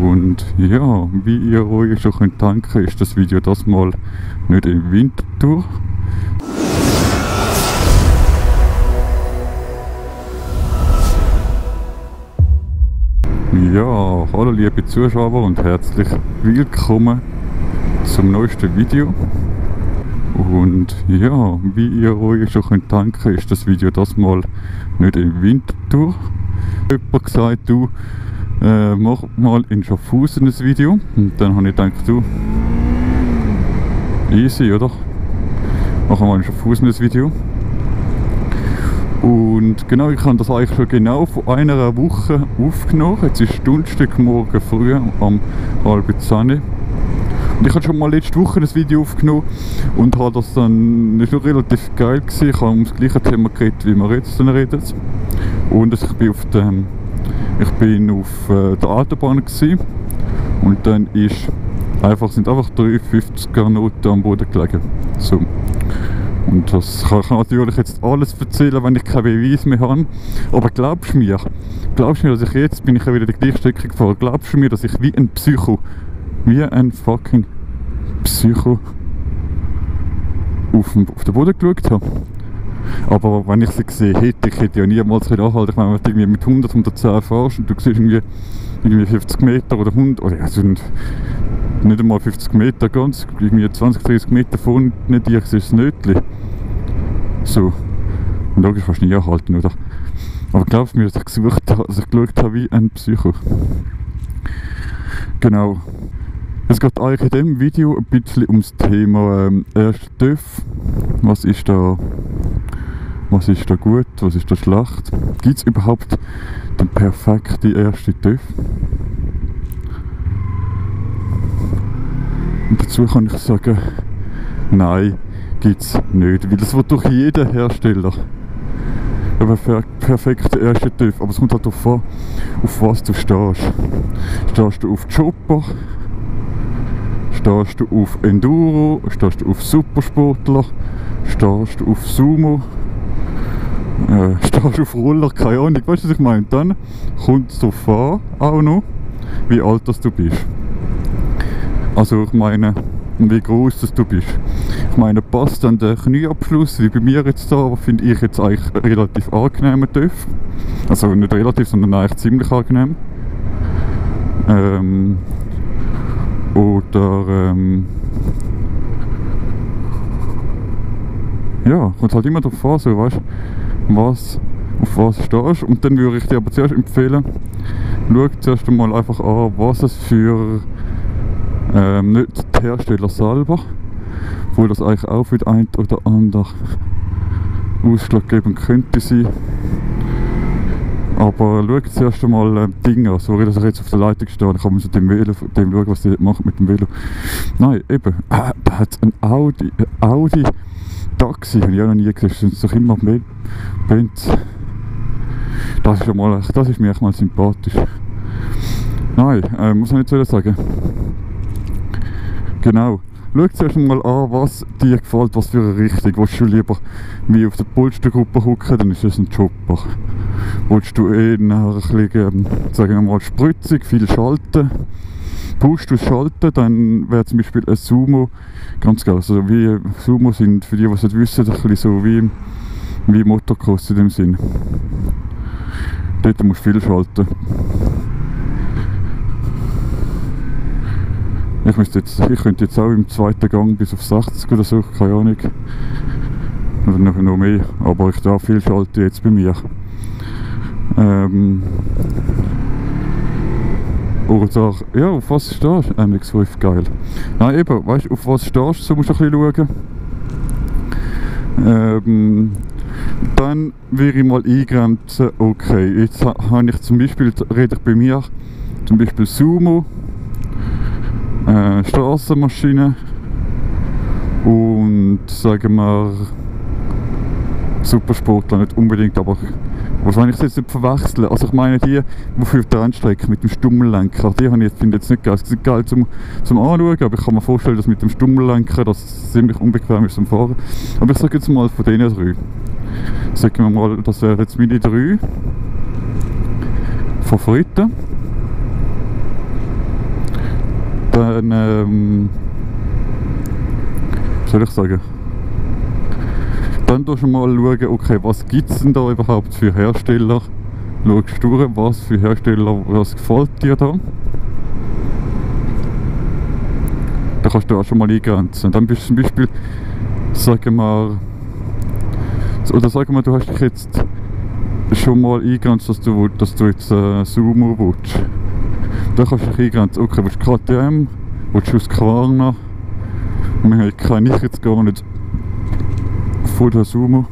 Und ja, wie ihr euch schon könnt denken, ist das Video das mal nicht in Winterthur. Ja, hallo liebe Zuschauer und herzlich willkommen zum neuesten Video. Und ja, wie ihr euch schon könnt denken, ist das Video das mal nicht in Winterthur. Jemand gesagt, du mach mal in Schaffhausen ein Video. Und dann habe ich gedacht, du, easy, oder? Machen wir mal in Schaffhausen ein Video. Und genau, ich habe das eigentlich schon genau vor einer Woche aufgenommen. Jetzt ist Stündstück morgen früh um 9:30. Und ich habe schon mal letzte Woche ein Video aufgenommen und habe das dann, das war relativ geil gewesen. Ich habe um das gleiche Thema geredet, wie wir jetzt reden. Und ich bin auf der Autobahn gewesen. Und dann sind einfach 53er Noten am Boden gelegen. So. Und das kann ich natürlich jetzt alles erzählen, wenn ich keinen Beweis mehr habe. Aber glaubst du mir, dass ich jetzt bin ich ja wieder die gleiche Strecke gefahren, glaubst du mir, dass ich wie ein fucking Psycho auf den Boden geschaut habe? Aber wenn ich sie gesehen hätte, ich hätte ja niemals anhalten können. Wenn du irgendwie mit 100, 110 fährst und du siehst irgendwie 50 Meter oder 100, oder ja, sind nicht einmal 50 Meter, ganz irgendwie 20, 30 Meter von dir siehst du das Nötchen. So. Und logisch kannst du nie anhalten, oder? Aber glaubst du mir, dass ich geschaut habe wie ein Psycho? Genau. Es geht eigentlich in diesem Video ein bisschen ums Thema erster TÜV. Was ist da gut, was ist da schlecht? Gibt es überhaupt den perfekten ersten TÜV? Und dazu kann ich sagen, nein, gibt es nicht. Weil das wird durch jeden Hersteller einen perfekten ersten TÜV. Aber es kommt halt darauf an, auf was du stehst. Stehst du auf Chopper? Stehst du auf Enduro? Stehst du auf Supersportler? Stehst du auf Sumo? Stehst du auf Roller? Keine Ahnung, weißt du, was ich meine? Dann kommt es darauf an, auch noch, wie alt das du bist. Also ich meine, wie groß das du bist. Ich meine, passt dann der Knieabschluss, wie bei mir jetzt da, finde ich jetzt eigentlich relativ angenehm TÜV. Also nicht relativ, sondern eigentlich ziemlich angenehm. Ja, kommt halt immer darauf an, so, weißt du, auf was stehst. Und dann würde ich dir aber zuerst empfehlen, schau zuerst einmal einfach an, was es für nicht der Hersteller selber, wo das eigentlich auch für den einen oder anderen ausschlaggebend könnte sein. Aber schau zuerst einmal Dinge an. Sorry, dass ich jetzt auf der Leitung stehe. Ich kann mir so dem schauen, was die machen mit dem Velo. Nein, eben. Da hat es ein Audi Taxi, habe ich auch noch nie gesehen. Das sind doch immer Benz. Das ist mir echt mal sympathisch. Nein, muss man nicht so sagen. Genau. Schau zuerst mal an, was dir gefällt, was für eine Richtung. Willst du lieber wie auf der Polstergruppe hocken, dann ist das ein Chopper. Willst du eher ein bisschen, sagen wir mal, spritzig, viel schalten, pusht du schalten, dann wäre zum Beispiel ein Sumo ganz geil. Also wie Sumo sind, für die, die es nicht wissen, ein bisschen so wie Motocross in dem Sinn. Dort musst du viel schalten. Ich könnte jetzt auch im zweiten Gang bis auf 60 oder so, keine Ahnung. Oder noch mehr, aber ich darf viel schalten jetzt bei mir. Oder ja, auf was stehst du? MX-5, geil. Nein, eben, weißt du, auf was stehst du, so musst du ein bisschen schauen. Dann würde ich mal eingrenzen, okay, jetzt habe ich zum Beispiel, rede ich bei mir, zum Beispiel Sumo, Strassenmaschine und sagen wir Supersportler nicht unbedingt, aber wenn ich es jetzt nicht verwechsle, also ich meine die für die Rennstrecke mit dem Stummellenker, die finde ich jetzt nicht geil. Sie sind geil zum Anschauen, aber ich kann mir vorstellen, dass mit dem Stummellenker das ziemlich unbequem ist zum Fahren. Aber ich sage jetzt mal von denen 3. Sagen wir mal, das wären jetzt meine 3 Favoriten. dann, was soll ich sagen? Dann tust du mal schauen, okay, was gibt es denn da überhaupt für Hersteller? Schaust du, was für Hersteller, was gefällt dir da? Da kannst du auch schon mal eingrenzen. Und dann bist du zum Beispiel, sagen wir, du hast dich jetzt schon mal eingrenzt, dass du jetzt Sumo willst. Dann kannst du dich eingrenzen, okay, willst du KTM, willst du Husqvarna? Ich kenne ich jetzt gar nicht von der Sumo.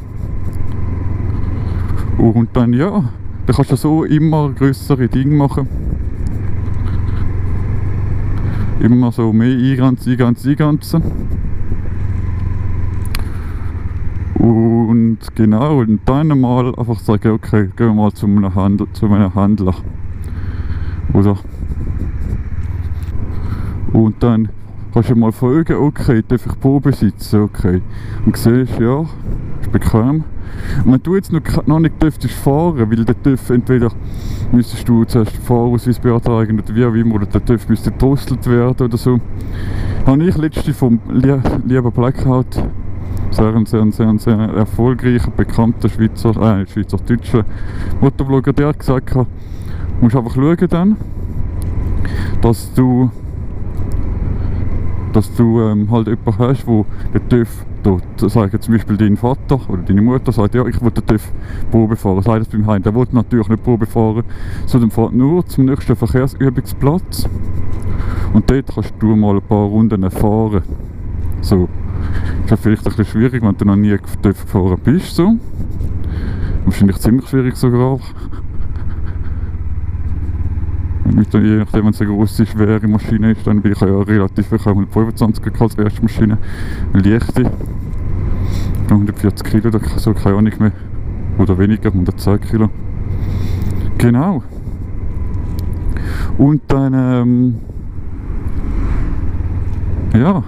Und dann ja, dann kannst du so immer größere Dinge machen. Immer so mehr eingrenzen. Und genau, und dann mal einfach sagen, okay, gehen wir mal zu einem Händler. Oder? Und dann kannst du mal fragen, okay, darf ich Probe sitzen? Okay. Und siehst, ja, ist bequem. Und wenn du jetzt noch nicht dürftest fahren, weil der TÜV entweder müsstest du zuerst den Fahrausweis beantragen oder wie auch immer, oder der TÜV müsste gedrosselt werden oder so, habe ich letztens vom lieben Blackout, sehr erfolgreicher, bekannter schweizerdeutscher Motorblogger, der hat gesagt, du musst einfach schauen dann, dass du halt jemanden hast, wo der TÜV dort, sagen zum Beispiel dein Vater oder deine Mutter sagt, ja, ich will den TÜV Probe fahren, sei das beim Heim, der will natürlich nicht Probe fahren, sondern fährt nur zum nächsten Verkehrsübungsplatz und dort kannst du mal ein paar Runden fahren. So. Das ist vielleicht ein bisschen schwierig, wenn du noch nie TÜV gefahren bist, so. Wahrscheinlich ziemlich schwierig sogar. Je nachdem, wenn es eine grosse, schwere Maschine ist, dann bin ich ja relativ, ich habe 125 als erste Maschine, eine leichte, 140 Kilo oder so, keine Ahnung mehr, oder weniger, 110 Kilo. Genau. Und dann, ja,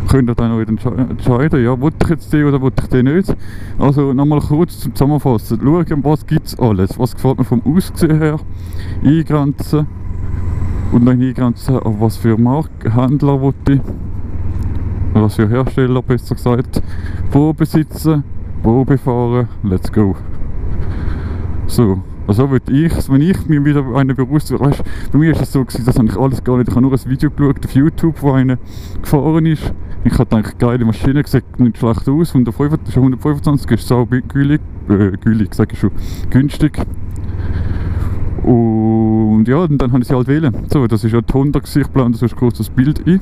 könnt ihr dann auch entscheiden, ja, will ich jetzt den oder will ich den nicht. Also nochmal kurz zum Zusammenfassen, schauen, was gibt es alles, was gefällt mir vom Aussehen her, eingrenzen und dann eingrenzen, auf was für Händler will ich, oder was für Hersteller besser gesagt, Probe sitzen, Probe fahren, let's go. So. Also wenn ich mir wieder einen bewusst wird, weißt, bei mir ist es so gewesen, das habe ich alles gar nicht, ich habe nur ein Video geschaut auf YouTube, wo einer gefahren ist. Ich habe gedacht, geile Maschine, sieht nicht schlecht aus, 125 ist so sage ich schon, günstig. Und ja, und dann habe ich sie halt wählen. So, das ist ja die Honda, ich blende so ein kurzes Bild ein.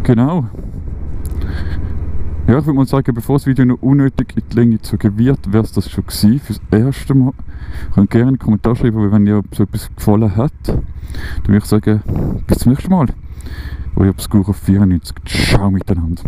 Genau. Ja, ich würde mal sagen, bevor das Video noch unnötig in die Länge gezogen wird, wäre es das schon gewesen für das erste Mal. Ihr könnt gerne einen Kommentar schreiben, wenn ihr so etwas gefallen hat. Dann würde ich sagen, bis zum nächsten Mal. Euer Obscuro 94. Ciao miteinander.